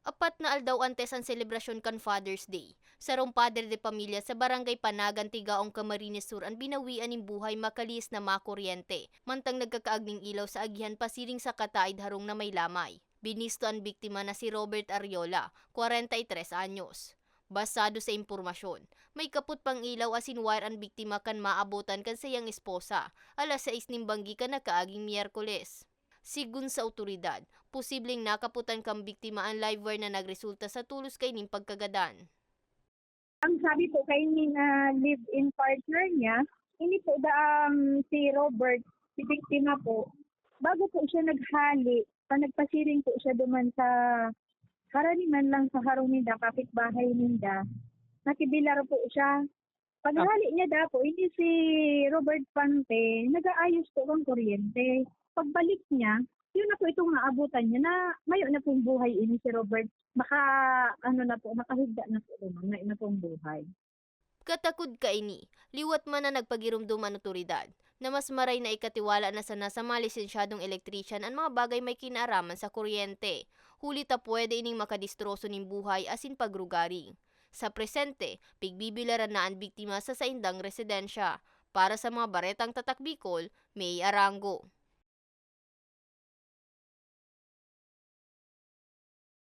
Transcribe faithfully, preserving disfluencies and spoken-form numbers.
Apat na aldaw antes an selebrasyon kan Father's Day, sarong padre de pamilya sa Barangay Panagan, Tigaong, Camarines Sur an binawian nin buhay makalihis na makuryente, mantang nagkakaagning ilaw sa agihan pasiring sa kataid harong na may lamay. Binisto an biktima na si Robert Ariola, kwarenta y tres anyos. Basado sa impormasyon, may kapot pang ilaw asin wire an biktima kan maabotan kan saiyang esposa, alas sais nin banggi kan nakaaging Miyerkules. Sigun sa awtoridad, posibleng nakaputan kan biktima an live wire na nagresulta sa tolos kaining pagkagadan. Ang sabi po kaini na live-in partner niya, ini po daang si Robert, si biktima po, bago po siya naghali, pa nagpasiring po siya duman sa karaniman lang sa harong ninda, kapitbahay ninda, nakibilar po siya. Paghali niya dapo, ini si Robert Pante, nag-aayos po kan kuryente. Pagbalik niya, yun na po itong naabutan niya na mayo na pong buhay ini si Robert. Maka, ano na po, makahigda na po duman, mayo na pong buhay. Katakod kaini, liwat man na nagpagiromdom an otoridad na mas maray na ikatiwala na sana sa mga lisensyadong elektrisyan an mga bagay may kinaaraman sa kuryente, huli ta pwede ining makadistroso nin buhay asin pagrugari. Sa presente, pigbibilaran na an biktima sa saindang residensya. Para sa mga Baretang Tatak Bicol, May Arango.